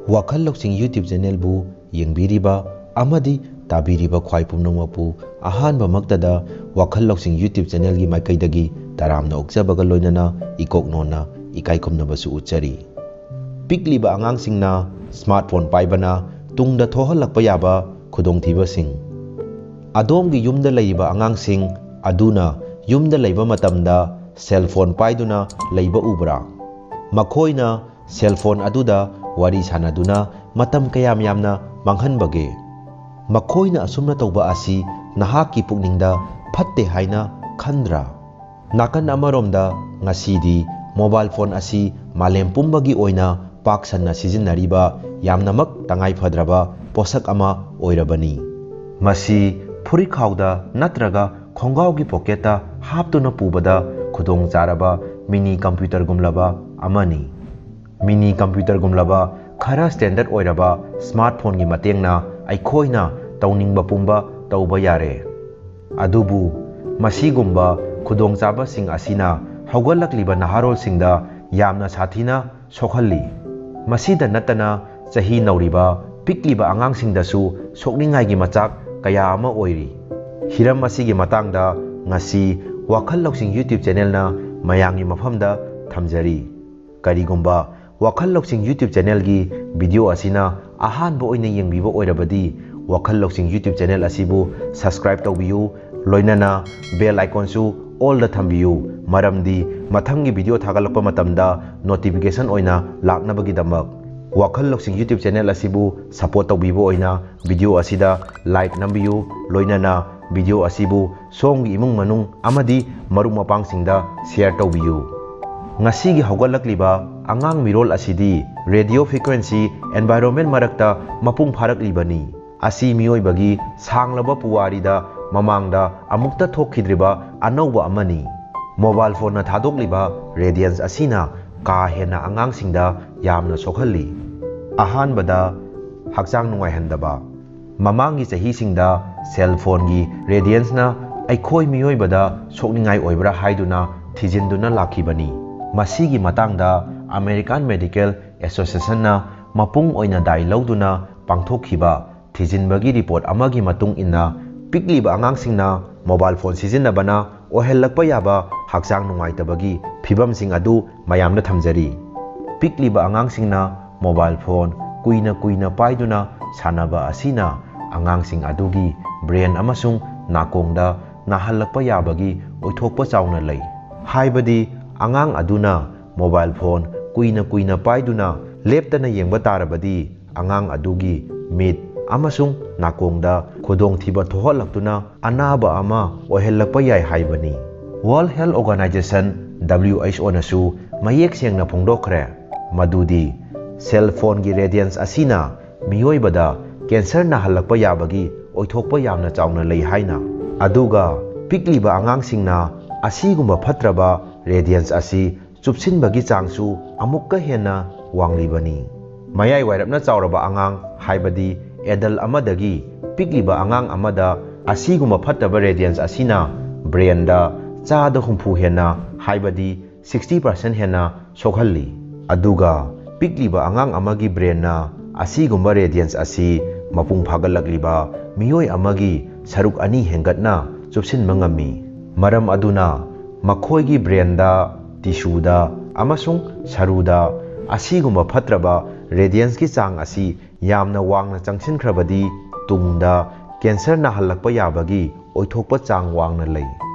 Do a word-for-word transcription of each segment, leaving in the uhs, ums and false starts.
ꯋꯥꯈꯜ ꯂꯧꯁꯤꯡ YouTube ꯆꯦꯅꯦꯜꯕꯨ ꯌꯦꯡꯕꯤꯔꯤꯕ ꯑꯃꯗꯤ ꯇꯥꯕꯤꯔꯤꯕ ꯈ꯭ꯋꯥꯏ ꯄꯨꯝꯅꯃꯛꯄꯨ ꯑꯍꯥꯟꯕꯃꯛꯇꯗ ꯋꯥꯈꯜ ꯂꯧꯁꯤꯡ YouTube ꯆꯦꯅꯦꯜꯒꯤ ꯃꯥꯏꯀꯩꯗꯒꯤ ꯇꯔꯥꯝꯅ ꯑꯣꯛꯆꯕꯒ ꯂꯣꯏꯅꯅ ꯏꯀꯣꯛ ꯅꯣꯟꯅ ꯏꯀꯥꯏ ꯈꯨꯝꯅꯕꯁꯨ ꯎꯠꯆꯔꯤ꯫ ꯄꯤꯛꯂꯤꯕ ꯑꯉꯥꯡꯁꯤꯡꯅ ꯁ꯭ꯃꯥꯔꯠꯐꯣꯟ ꯄꯥꯏꯕꯅ ꯇꯨꯡꯗ ꯊꯣꯛꯍꯜꯂꯛꯄ ꯌꯥꯕ ꯈꯨꯗꯣꯡꯊꯤꯕꯁꯤꯡ꯫ ꯑꯗꯣꯝꯒꯤ ꯌꯨꯝꯗ ꯂꯩꯔꯤꯕ ꯑꯉꯥꯡꯁꯤꯡ ꯑꯗꯨꯅ ꯌꯨꯝꯗ ꯂꯩꯕ ꯃꯇꯝꯗ ꯁꯦꯜ ꯐꯣꯟ ꯄꯥꯏꯗꯨꯅ ꯂꯩꯕ ꯎꯕ꯭ꯔꯥ? ꯃꯈꯣꯏꯅ ꯁꯦꯜ ꯐꯣꯟ ꯑꯗꯨꯗ ꯋꯥꯔꯤ ꯁꯥꯟꯅꯗꯨꯅ ꯃꯇꯝ ꯀꯌꯥꯝ ꯌꯥꯝꯅ ꯃꯥꯡꯍꯟꯕꯒꯦ? ꯃꯈꯣꯏꯅ ꯑꯁꯨꯝꯅ ꯇꯧꯕ ꯑꯁꯤ ꯅꯍꯥꯛꯀꯤ ꯄꯨꯛꯅꯤꯡꯗ ꯐꯠꯇꯦ ꯍꯥꯏꯅ ꯈꯟꯗ꯭ꯔꯥ? ꯅꯥꯀꯟ ꯑꯃꯔꯣꯝꯗ, ꯉꯁꯤꯗꯤ ꯃꯣꯕꯥꯏꯜ ꯐꯣꯟ ꯑꯁꯤ ꯃꯥꯂꯦꯝ ꯄꯨꯝꯕꯒꯤ ꯑꯣꯏꯅ ꯄꯥꯛ ꯁꯟꯅ ꯁꯤꯖꯤꯟꯅꯔꯤꯕ ꯌꯥꯝꯅꯃꯛ ꯇꯉꯥꯏ ꯐꯗ꯭ꯔꯕ ꯄꯣꯠꯁꯛ ꯑꯃ ꯑꯣꯏꯔꯕꯅꯤ꯫ ꯃꯁꯤ ꯐꯨꯔꯤꯠꯈꯥꯎꯗ ꯅꯠꯇ꯭ꯔꯒ ꯈꯣꯡꯒ꯭ꯔꯥꯎꯒꯤ ꯄꯣꯀꯦꯠꯇ ꯍꯥꯞꯇꯨꯅ ꯄꯨꯕꯗ ꯈꯨꯗꯣꯡ ꯆꯥꯔꯕ ꯃꯤꯅꯤ ꯀꯝꯄ꯭ꯌꯨꯇꯔꯒꯨꯝꯂꯕ ꯑꯃꯅꯤ꯫ ꯃꯤꯅꯤ ꯀꯝꯄ꯭ꯌꯨꯇꯔꯒꯨꯝꯂꯕ ꯈꯔ ꯁ꯭ꯇꯦꯟꯗꯔꯗ ꯑꯣꯏꯔꯕ ꯁ꯭ꯃꯥꯔꯠꯐꯣꯟꯒꯤ ꯃꯇꯦꯡꯅ ꯑꯩꯈꯣꯏꯅ ꯇꯧꯅꯤꯡꯕ ꯄꯨꯝꯕ ꯇꯧꯕ ꯌꯥꯔꯦ꯫ ꯑꯗꯨꯕꯨ ꯃꯁꯤꯒꯨꯝꯕ ꯈꯨꯗꯣꯡꯆꯥꯕꯁꯤꯡ ꯑꯁꯤꯅ ꯍꯧꯒꯠꯂꯛꯂꯤꯕ ꯅꯍꯥꯔꯣꯜꯁꯤꯡꯗ ꯌꯥꯝꯅ ꯁꯥꯊꯤꯅ ꯁꯣꯛꯍꯜꯂꯤ꯫ ꯃꯁꯤꯗ ꯅꯠꯇꯅ ꯆꯍꯤ ꯅꯧꯔꯤꯕ ꯄꯤꯛꯂꯤꯕ ꯑꯉꯥꯡꯁꯤꯡꯗꯁꯨ ꯁꯣꯛꯅꯤꯡꯉꯥꯏꯒꯤ ꯃꯆꯥꯛ ꯀꯌꯥ ꯑꯃ ꯑꯣꯏꯔꯤ꯫ ꯍꯤꯔꯝ ꯑꯁꯤꯒꯤ ꯃꯇꯥꯡꯗ ꯉꯁꯤ ꯋꯥꯈꯜ ꯂꯧꯁꯤꯡ YouTube ꯆꯦꯅꯦꯜꯅ ꯃꯌꯥꯝꯒꯤ ꯃꯐꯝꯗ ꯊꯝꯖꯔꯤ꯫ ꯀꯔꯤꯒꯨꯝꯕ ꯋꯥꯈꯜ ꯂꯧꯁꯤꯡ YouTube ꯆꯦꯅꯦꯜꯒꯤ ꯚꯤꯗꯤꯑꯣ ꯑꯁꯤꯅ ꯑꯍꯥꯟꯕ ꯑꯣꯏꯅ ꯌꯦꯡꯕꯤꯕ ꯑꯣꯏꯔꯕꯗꯤ, ꯋꯥꯈꯜ ꯂꯧꯁꯤꯡ YouTube ꯆꯦꯅꯦꯜ ꯑꯁꯤꯕꯨ ꯁꯕꯁꯀ꯭ꯔꯥꯏꯕ ꯇꯧꯕꯤꯌꯨ, ꯂꯣꯏꯅꯅ ꯕꯦꯜ ꯑꯥꯏꯀꯣꯟꯁꯨ ꯑꯣꯜꯗ ꯊꯝꯕꯤꯌꯨ, ꯃꯔꯝꯗꯤ ꯃꯊꯪꯒꯤ ꯚꯤꯗꯤꯑꯣ ꯊꯥꯒꯠꯂꯛꯄ ꯃꯇꯝꯗ ꯅꯣꯇꯤꯐꯤꯀꯦꯁꯟ ꯑꯣꯏꯅ ꯂꯥꯛꯅꯕꯒꯤꯗꯃꯛ꯫ ꯋꯥꯈꯜ ꯂꯧꯁꯤꯡ YouTube ꯆꯦꯅꯦꯜ ꯑꯁꯤꯕꯨ ꯁꯄꯣꯔꯠ ꯇꯧꯕꯤꯕ ꯑꯣꯏꯅ ꯚꯤꯗꯤꯑꯣ ꯑꯁꯤꯗ ꯂꯥꯏꯛ ꯅꯝꯕꯤꯌꯨ, ꯂꯣꯏꯅꯅ ꯚꯤꯗꯤꯑꯣ ꯑꯁꯤꯕꯨ ꯁꯣꯝꯒꯤ ꯏꯃꯨꯡ ꯃꯅꯨꯡ ꯑꯃꯗꯤ ꯃꯔꯨꯞ ꯃꯄꯥꯡꯁꯤꯡꯗ ꯁꯤꯌꯔ ꯇꯧꯕꯤꯌꯨ꯫ ꯉꯁꯤꯒꯤ ꯍꯧꯒꯠꯂꯛꯂꯤꯕ ꯑꯉꯥꯡ ꯃꯤꯔꯣꯜ ꯑꯁꯤꯗꯤ ꯔꯦꯗꯤꯑꯣ ꯐ꯭ꯔꯤꯀ꯭ꯋꯦꯟꯁꯤ ꯑꯦꯟꯚꯥꯏꯔꯣꯟꯃꯦꯟ ꯃꯔꯛꯇ ꯃꯄꯨꯡ ꯐꯥꯔꯛꯂꯤꯕꯅꯤ꯫ ꯑꯁꯤ ꯃꯤꯑꯣꯏꯕꯒꯤ ꯁꯥꯡꯂꯕ ꯄꯨꯋꯥꯔꯤꯗ ꯃꯃꯥꯡꯗ ꯑꯃꯨꯛꯇ ꯊꯣꯛꯈꯤꯗ꯭ꯔꯤꯕ ꯑꯅꯧꯕ ꯑꯃꯅꯤ꯫ ꯃꯣꯕꯥꯏꯜ ꯐꯣꯟꯅ ꯊꯥꯗꯣꯛꯂꯤꯕ ꯔꯦꯗꯤꯌꯦꯟꯁ ꯑꯁꯤꯅ ꯀꯥ ꯍꯦꯟꯅ ꯑꯉꯥꯡꯁꯤꯡꯗ ꯌꯥꯝꯅ ꯁꯣꯛꯍꯜꯂꯤ꯫ ꯑꯍꯥꯟꯕꯗ, ꯍꯛꯆꯥꯡ ꯅꯨꯡꯉꯥꯏꯍꯟꯗꯕ꯫ ꯃꯃꯥꯡꯒꯤ ꯆꯍꯤꯁꯤꯡꯗ ꯁꯦꯜ ꯐꯣꯟꯒꯤ ꯔꯦꯗꯤꯌꯦꯟꯁꯅ ꯑꯩꯈꯣꯏ ꯃꯤꯑꯣꯏꯕꯗ ꯁꯣꯛꯅꯤꯡꯉꯥꯏ ꯑꯣꯏꯕ꯭ꯔꯥ ꯍꯥꯏꯗꯨꯅ ꯊꯤꯖꯤꯟꯗꯨꯅ ꯂꯥꯛꯈꯤꯕꯅꯤ꯫ ꯃꯁꯤꯒꯤ ꯃꯇꯥꯡꯗ ꯑꯃꯦꯔꯤꯀꯥꯟ ꯃꯦꯗꯤꯀꯦꯜ ꯑꯦꯁꯣꯁꯤꯌꯦꯁꯟꯅ ꯃꯄꯨꯡ ꯑꯣꯏꯅ ꯗꯥꯏ ꯂꯧꯗꯨꯅ ꯄꯥꯡꯊꯣꯛꯈꯤꯕ ꯊꯤꯖꯤꯟꯕꯒꯤ ꯔꯤꯄꯣꯔꯠ ꯑꯃꯒꯤ ꯃꯇꯨꯡ ꯏꯟꯅ, ꯄꯤꯛꯂꯤꯕ ꯑꯉꯥꯡꯁꯤꯡꯅ ꯃꯣꯕꯥꯏꯜ ꯐꯣꯟ ꯁꯤꯖꯤꯟꯅꯕꯅ ꯑꯣꯏꯍꯜꯂꯛꯄ ꯌꯥꯕ ꯍꯛꯆꯥꯡ ꯅꯨꯡꯉꯥꯏꯇꯕꯒꯤ ꯐꯤꯚꯝꯁꯤꯡ ꯑꯗꯨ ꯃꯌꯥꯝꯗ ꯊꯝꯖꯔꯤ꯫ ꯄꯤꯛꯂꯤꯕ ꯑꯉꯥꯡꯁꯤꯡꯅ ꯃꯣꯕꯥꯏꯜ ꯐꯣꯟ ꯀꯨꯏꯅ ꯀꯨꯏꯅ ꯄꯥꯏꯗꯨꯅ ꯁꯥꯟꯅꯕ ꯑꯁꯤꯅ ꯑꯉꯥꯡꯁꯤꯡ ꯑꯗꯨꯒꯤ ꯕ꯭ꯔꯦꯟ ꯑꯃꯁꯨꯡ ꯅꯥꯀꯣꯡꯗ ꯅꯥꯍꯜꯂꯛꯄ ꯌꯥꯕꯒꯤ ꯑꯣꯏꯊꯣꯛꯄ ꯆꯥꯎꯅ ꯂꯩ꯫ ꯍꯥꯏꯕꯗꯤ, ꯑꯉꯥꯡ ꯑꯗꯨꯅ ꯃꯣꯕꯥꯏꯜ ꯐꯣꯟ ꯀꯨꯏꯅ ꯀꯨꯏꯅ ꯄꯥꯏꯗꯨꯅ ꯂꯦꯞꯇꯅ ꯌꯦꯡꯕ ꯇꯥꯔꯕꯗꯤ, ꯑꯉꯥꯡ ꯑꯗꯨꯒꯤ ꯃꯤꯠ ꯑꯃꯁꯨꯡ ꯅꯥꯀꯣꯡꯗ ꯈꯨꯗꯣꯡꯊꯤꯕ ꯊꯣꯛꯍꯜꯂꯛꯇꯨꯅ ꯑꯅꯥꯕ ꯑꯃ ꯑꯣꯏꯍꯜꯂꯛꯄ ꯌꯥꯏ ꯍꯥꯏꯕꯅꯤ꯫ World Health Organization, W H O ꯅꯁꯨ ꯃꯌꯦꯛ ꯁꯦꯡꯅ ꯐꯣꯡꯗꯣꯛꯈ꯭ꯔꯦ ꯃꯗꯨꯗꯤ ꯁꯦꯜ ꯐꯣꯟꯒꯤ ꯔꯦꯗꯤꯌꯟꯁ ꯑꯁꯤꯅ ꯃꯤꯑꯣꯏꯕꯗ ꯀꯦꯟꯁꯔ ꯅꯥꯍꯜꯂꯛꯄ ꯌꯥꯕꯒꯤ ꯑꯣꯏꯊꯣꯛꯄ ꯌꯥꯝꯅ ꯆꯥꯎꯅ ꯂꯩ ꯍꯥꯏꯅ꯫ ꯑꯗꯨꯒ ꯄꯤꯛꯂꯤꯕ ꯑꯉꯥꯡꯁꯤꯡꯅ ꯑꯁꯤꯒꯨꯝꯕ ꯐꯠꯇ꯭ꯔꯕ ꯔꯦꯗꯤꯌꯟꯁ ꯑꯁꯤ ꯆꯨꯞꯁꯤꯟꯕꯒꯤ ꯆꯥꯡꯁꯨ ꯑꯃꯨꯛꯀ ꯍꯦꯟꯅ ꯋꯥꯡꯂꯤꯕꯅꯤ꯫ ꯃꯌꯥꯏ ꯋꯥꯏꯔꯞꯅ ꯆꯥꯎꯔꯕ ꯑꯉꯥꯡ, ꯍꯥꯏꯕꯗꯤ ꯑꯦꯗꯜ ꯑꯃꯗꯒꯤ ꯄꯤꯛꯂꯤꯕ ꯑꯉꯥꯡ ꯑꯃꯗ ꯑꯁꯤꯒꯨꯝꯕ ꯐꯠꯇꯕ ꯔꯦꯗꯤꯌꯟꯁ ꯑꯁꯤꯅ ꯕ꯭ꯔꯦꯟꯗ ꯆꯥꯗ ꯍꯨꯝꯐꯨ ꯍꯦꯟꯅ, ꯍꯥꯏꯕꯗꯤ sixty percent ꯍꯦꯟꯅ ꯁꯣꯛꯍꯜꯂꯤ꯫ ꯑꯗꯨꯒ ꯄꯤꯛꯂꯤꯕ ꯑꯉꯥꯡ ꯑꯃꯒꯤ ꯕ꯭ꯔꯦꯟꯅ ꯑꯁꯤꯒꯨꯝꯕ ꯔꯦꯗꯤꯌꯟꯁ ꯑꯁꯤ ꯃꯄꯨꯡ ꯐꯥꯒꯠꯂꯛꯂꯤꯕ ꯃꯤꯑꯣꯏ ꯑꯃꯒꯤ ꯁꯔꯨꯛ ꯑꯅꯤ ꯍꯦꯟꯒꯠꯅ ꯆꯨꯞꯁꯤꯟꯕ ꯉꯝꯃꯤ꯫ ꯃꯔꯝ ꯑꯗꯨꯅ ꯃꯈꯣꯏꯒꯤ ꯕ꯭ꯔꯦꯟꯗ, ꯇꯤꯁꯨꯗ ꯑꯃꯁꯨꯡ ꯁꯔꯨꯗ ꯑꯁꯤꯒꯨꯝꯕ ꯐꯠꯇ꯭ꯔꯕ ꯔꯦꯗꯤꯌꯟꯁꯀꯤ ꯆꯥꯡ ꯑꯁꯤ ꯌꯥꯝꯅ ꯋꯥꯡꯅ ꯆꯪꯁꯤꯟꯈ꯭ꯔꯕꯗꯤ ꯇꯨꯡꯗ ꯀꯦꯟꯁꯔ ꯅꯥꯍꯜꯂꯛꯄ ꯌꯥꯕꯒꯤ ꯑꯣꯏꯊꯣꯛꯄ ꯆꯥꯡ ꯋꯥꯡꯅ ꯂꯩ꯫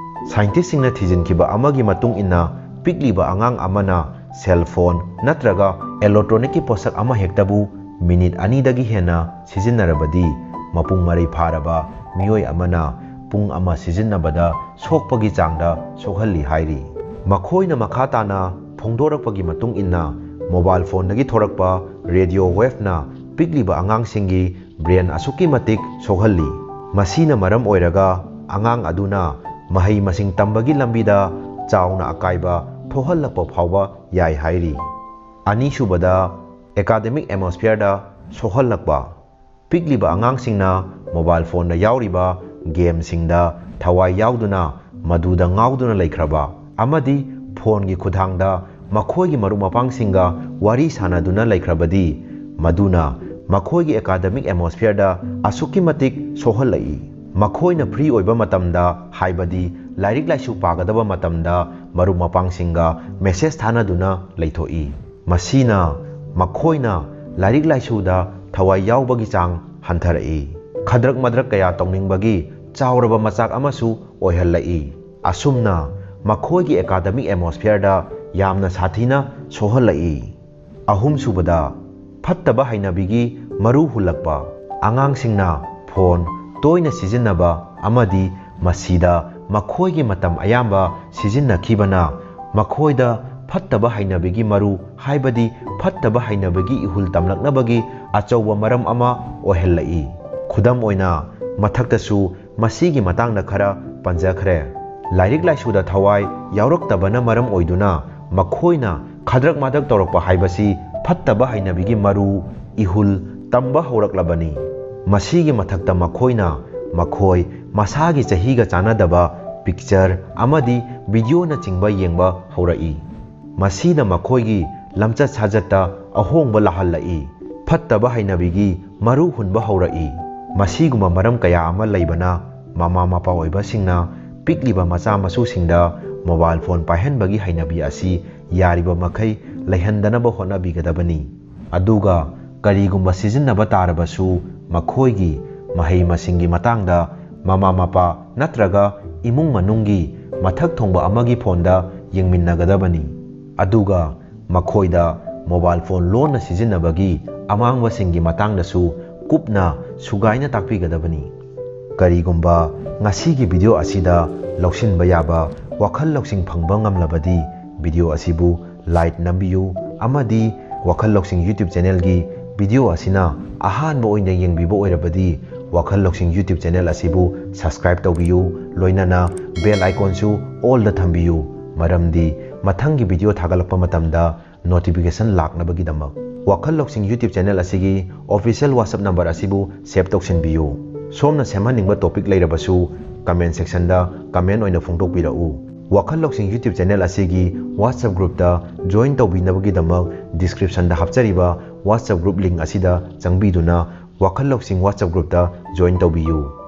ꯁꯥꯏꯟꯇꯤꯁꯁꯤꯡꯅ ꯊꯤꯖꯤꯟꯈꯤꯕ ꯑꯃꯒꯤ ꯃꯇꯨꯡ ꯏꯟꯅ, ꯄꯤꯛꯂꯤꯕ ꯑꯉꯥꯡ ꯑꯃꯅ ꯁꯦꯜ ꯐꯣꯟ ꯅꯠꯇ꯭ꯔꯒ ꯏꯂꯦꯛꯇ꯭ꯔꯣꯅꯤꯛꯀꯤ ꯄꯣꯠꯁꯛ ꯑꯃꯍꯦꯛꯇꯕꯨ ꯃꯤꯅꯤꯠ ꯑꯅꯤꯗꯒꯤ ꯍꯦꯟꯅ ꯁꯤꯖꯤꯟꯅꯔꯕꯗꯤ, ꯃꯄꯨꯡ ꯃꯔꯩ ꯐꯥꯔꯕ ꯃꯤꯑꯣꯏ ꯑꯃꯅ ꯄꯨꯡ ꯑꯃ ꯁꯤꯖꯤꯟꯅꯕꯗ ꯁꯣꯛꯄꯒꯤ ꯆꯥꯡꯗ ꯁꯣꯛꯍꯜꯂꯤ ꯍꯥꯏꯔꯤ꯫ ꯃꯈꯣꯏꯅ ꯃꯈꯥ ꯇꯥꯅ ꯐꯣꯡꯗꯣꯔꯛꯄꯒꯤ ꯃꯇꯨꯡ ꯏꯟꯅ, ꯃꯣꯕꯥꯏꯜ ꯐꯣꯟꯗꯒꯤ ꯊꯣꯔꯛꯄ ꯔꯦꯗꯤꯑꯣ ꯋꯦꯚꯅ ꯄꯤꯛꯂꯤꯕ ꯑꯉꯥꯡꯁꯤꯡꯒꯤ ꯕ꯭ꯔꯦꯟ ꯑꯁꯨꯛꯀꯤ ꯃꯇꯤꯛ ꯁꯣꯛꯍꯜꯂꯤ꯫ ꯃꯁꯤꯅ ꯃꯔꯝ ꯑꯣꯏꯔꯒ ꯑꯉꯥꯡ ꯑꯗꯨꯅ ꯃꯍꯩ ꯃꯁꯤꯡ ꯇꯝꯕꯒꯤ ꯂꯝꯕꯤꯗ ꯆꯥꯎꯅ ꯑꯀꯥꯏꯕ ꯊꯣꯛꯍꯜꯂꯛꯄ ꯐꯥꯎꯕ ꯌꯥꯏ ꯍꯥꯏꯔꯤ꯫ ꯑꯅꯤꯁꯨꯕꯗ, ꯑꯦꯀꯥꯗꯦꯃꯤꯛ ꯑꯦꯠꯃꯣꯁꯐꯤꯌꯔꯗ ꯁꯣꯛꯍꯜꯂꯛꯄ꯫ ꯄꯤꯛꯂꯤꯕ ꯑꯉꯥꯡꯁꯤꯡꯅ ꯃꯣꯕꯥꯏꯜ ꯐꯣꯟꯗ ꯌꯥꯎꯔꯤꯕ ꯒꯦꯝꯁꯤꯡꯗ ꯊꯋꯥꯏ ꯌꯥꯎꯗꯨꯅ, ꯃꯗꯨꯗ ꯉꯥꯎꯗꯨꯅ ꯂꯩꯈ꯭ꯔꯕ ꯑꯃꯗꯤ ꯐꯣꯟꯒꯤ ꯈꯨꯠꯊꯥꯡꯗ ꯃꯈꯣꯏꯒꯤ ꯃꯔꯨꯞ ꯃꯄꯥꯡꯁꯤꯡꯒ ꯋꯥꯔꯤ ꯁꯥꯅꯗꯨꯅ ꯂꯩꯈ꯭ꯔꯕꯗꯤ, ꯃꯗꯨꯅ ꯃꯈꯣꯏꯒꯤ academic atmosphere ꯗ ꯑꯁꯨꯛꯀꯤ ꯃꯇꯤꯛ ꯁꯣꯛꯍꯜꯂꯛꯏ꯫ ꯃꯈꯣꯏꯅ free ꯑꯣꯏꯕ ꯃꯇꯝꯗ, ꯍꯥꯏꯕꯗꯤ ꯂꯥꯏꯔꯤꯛ ꯂꯥꯏꯁꯨ ꯄꯥꯒꯗꯕ ꯃꯇꯝꯗ, ꯃꯔꯨꯞ ꯃꯄꯥꯡꯁꯤꯡꯒ message ꯊꯥꯅꯗꯨꯅ ꯂꯩꯊꯣꯛꯏ꯫ ꯃꯁꯤꯅ ꯃꯈꯣꯏꯅ ꯂꯥꯏꯔꯤꯛ ꯂꯥꯏꯁꯨꯗ ꯊꯋꯥꯏ ꯌꯥꯎꯕꯒꯤ ꯆꯥꯡ ꯍꯟꯊꯔꯛꯏ꯫ ꯈꯗ꯭ꯔꯛ ꯃꯗ꯭ꯔꯛ ꯀꯌꯥ ꯇꯧꯅꯤꯡꯕꯒꯤ ꯆꯥꯎꯔꯕ ꯃꯆꯥꯛ ꯑꯃꯁꯨ ꯑꯣꯏꯍꯜꯂꯛꯏ꯫ ꯑꯁꯨꯝꯅ ꯃꯈꯣꯏꯒꯤ academic atmosphere ꯗ ꯌꯥꯝꯅ ꯁꯥꯊꯤꯅ ꯁꯣꯛꯍꯜꯂꯛꯏ꯫ ꯑꯍꯨꯝꯁꯨꯕꯗ, ꯐꯠꯇꯕ ꯍꯩꯅꯕꯤꯒꯤ ꯃꯔꯨ ꯍꯨꯜꯂꯛꯄ꯫ ꯑꯉꯥꯡꯁꯤꯡꯅ phone ꯇꯣꯏꯅ ꯁꯤꯖꯤꯟꯅꯕ ꯑꯃꯗꯤ ꯃꯁꯤꯗ ꯃꯈꯣꯏꯒꯤ ꯃꯇꯝ ꯑꯌꯥꯝꯕ ꯁꯤꯖꯤꯟꯅꯈꯤꯕꯅ ꯃꯈꯣꯏꯗ ꯐꯠꯇꯕ ꯍꯩꯅꯕꯤꯒꯤ ꯃꯔꯨ, ꯍꯥꯏꯕꯗꯤ ꯐꯠꯇꯕ ꯍꯩꯅꯕꯤꯒꯤ ꯏꯍꯨꯜ ꯇꯝꯂꯛꯅꯕꯒꯤ ꯑꯆꯧꯕ ꯃꯔꯝ ꯑꯃ ꯑꯣꯏꯍꯜꯂꯛꯏ꯫ ꯈꯨꯗꯝ ꯑꯣꯏꯅ, ꯃꯊꯛꯇꯁꯨ ꯃꯁꯤꯒꯤ ꯃꯇꯥꯡꯗ ꯈꯔ ꯄꯟꯖꯈ꯭ꯔꯦ꯫ ꯂꯥꯏꯔꯤꯛ ꯂꯥꯏꯁꯨꯗ ꯊꯋꯥꯏ ꯌꯥꯎꯔꯛꯇꯕꯅ ꯃꯔꯝ ꯑꯣꯏꯗꯨꯅ ꯃꯈꯣꯏꯅ ꯈꯗ꯭ꯔꯛ ꯃꯗ꯭ꯔꯛ ꯇꯧꯔꯛꯄ ꯍꯥꯏꯕꯁꯤ ꯐꯠꯇꯕ ꯍꯩꯅꯕꯤꯒꯤ ꯃꯔꯨ, ꯏꯍꯨꯜ ꯇꯝꯕ ꯍꯧꯔꯛꯂꯕꯅꯤ꯫ ꯃꯁꯤꯒꯤ ꯃꯊꯛꯇ ꯃꯈꯣꯏꯅ ꯃꯈꯣꯏ ꯃꯁꯥꯒꯤ ꯆꯍꯤꯒ ꯆꯥꯟꯅꯗꯕ picture ꯑꯃꯗꯤ video ꯅꯆꯤꯡꯕ ꯌꯦꯡꯕ ꯍꯧꯔꯛꯏ꯫ ꯃꯁꯤꯅ ꯃꯈꯣꯏꯒꯤ ꯂꯝꯆꯠ ꯁꯥꯖꯠꯇ ꯑꯍꯣꯡꯕ ꯂꯥꯛꯍꯜꯂꯛꯏ꯫ ꯐꯠꯇꯕ ꯍꯩꯅꯕꯤꯒꯤ ꯃꯔꯨ ꯍꯨꯟꯕ ꯍꯧꯔꯛꯏ꯫ ꯃꯁꯤꯒꯨꯝꯕ ꯃꯔꯝ ꯀꯌꯥ ꯑꯃ ꯂꯩꯕꯅ ꯃꯃꯥ ꯃꯄꯥ ꯑꯣꯏꯕꯁꯤꯡꯅ ꯄꯤꯛꯂꯤꯕ ꯃꯆꯥ ꯃꯁꯨꯁꯤꯡꯗ mobile phone ꯄꯥꯏꯍꯟꯕꯒꯤ ꯍꯩꯅꯕꯤ ꯑꯁꯤ ꯌꯥꯔꯤꯕ ꯃꯈꯩ ꯂꯩꯍꯟꯗꯅꯕ ꯍꯣꯠꯅꯕꯤꯒꯗꯕꯅꯤ꯫ ꯑꯗꯨꯒ ꯀꯔꯤꯒꯨꯝꯕ ꯁꯤꯖꯤꯟꯅꯕ ꯇꯥꯔꯕꯁꯨ ꯃꯈꯣꯏꯒꯤ ꯃꯍꯩ ꯃꯁꯤꯡꯒꯤ ꯃꯇꯥꯡꯗ ꯃꯃꯥ ꯃꯄꯥ ꯅꯠꯇ꯭ꯔꯒ ꯏꯃꯨꯡ ꯃꯅꯨꯡꯒꯤ ꯃꯊꯛ ꯊꯣꯡꯕ ꯑꯃꯒꯤ phone ꯗ ꯌꯦꯡꯃꯤꯟꯅꯒꯗꯕꯅꯤ꯫ ꯑꯗꯨꯒ ꯃꯈꯣꯏꯗ mobile phone ꯂꯣꯟꯅ ꯁꯤꯖꯤꯟꯅꯕꯒꯤ ꯑꯃꯥꯡꯕꯁꯤꯡꯒꯤ ꯃꯇꯥꯡꯗꯁꯨ ꯀꯨꯞꯅ ꯁꯨꯒꯥꯏꯅ ꯇꯥꯛꯄꯤꯒꯗꯕꯅꯤ꯫ ꯀꯔꯤꯒꯨꯝꯕ ꯉꯁꯤꯒꯤ video ꯑꯁꯤꯗ ꯂꯧꯁꯤꯟꯕ ꯌꯥꯕ ꯋꯥꯈꯜ ꯂꯧꯁꯤꯡ ꯐꯪꯕ ꯉꯝꯂꯕꯗꯤ video ꯑꯁꯤꯕꯨ like ꯅꯝꯕꯤꯌꯨ ꯑꯃꯗꯤ ꯋꯥꯈꯜ ꯂꯧꯁꯤꯡ YouTube channel ꯒꯤ video ꯑꯁꯤꯅ ꯑꯍꯥꯟꯕ ꯑꯣꯏꯅ ꯌꯦꯡꯕꯤꯕ ꯑꯣꯏꯔꯕꯗꯤ ꯋꯥꯈꯜ ꯂꯧꯁꯤꯡ YouTube channel ꯑꯁꯤꯕꯨ subscribe ꯇꯧꯕꯤꯌꯨ, ꯂꯣꯏꯅꯅ bell icon ꯁꯨ all ꯗ ꯊꯝꯕꯤꯌꯨ, ꯃꯔꯝꯗꯤ ꯃꯊꯪꯒꯤ video ꯊꯥꯒꯠꯂꯛꯄ ꯃꯇꯝꯗ notification ꯂꯥꯛꯅꯕꯒꯤꯗꯃꯛ꯫ ꯋꯥꯈꯜ ꯂꯧꯁꯤꯡ YouTube channel ꯑꯁꯤꯒꯤ official WhatsApp number ꯑꯁꯤꯕꯨ save ꯇꯧꯁꯤꯟꯕꯤꯌꯨ꯫ ꯁꯣꯝꯅ ꯁꯦꯝꯍꯟꯅꯤꯡꯕ topic ꯂꯩꯔꯕꯁꯨ comment section ꯗ comment ꯑꯣꯏꯅ ꯐꯣꯡꯗꯣꯛꯄꯤꯔꯛꯎ꯫ ꯋꯥꯈꯜ ꯂꯧꯁꯤꯡ YouTube channel ꯑꯁꯤꯒꯤ WhatsApp group ꯇ join ꯇꯧꯕꯤꯅꯕꯒꯤꯗꯃꯛ description ꯗ ꯍꯥꯞꯆꯔꯤꯕ WhatsApp group link ꯑꯁꯤꯗ ꯆꯪꯕꯤꯗꯨꯅ ꯋꯥꯈꯜ ꯂꯧꯁꯤꯡ WhatsApp groupꯇ join ꯇꯧꯕꯤꯌꯨ꯫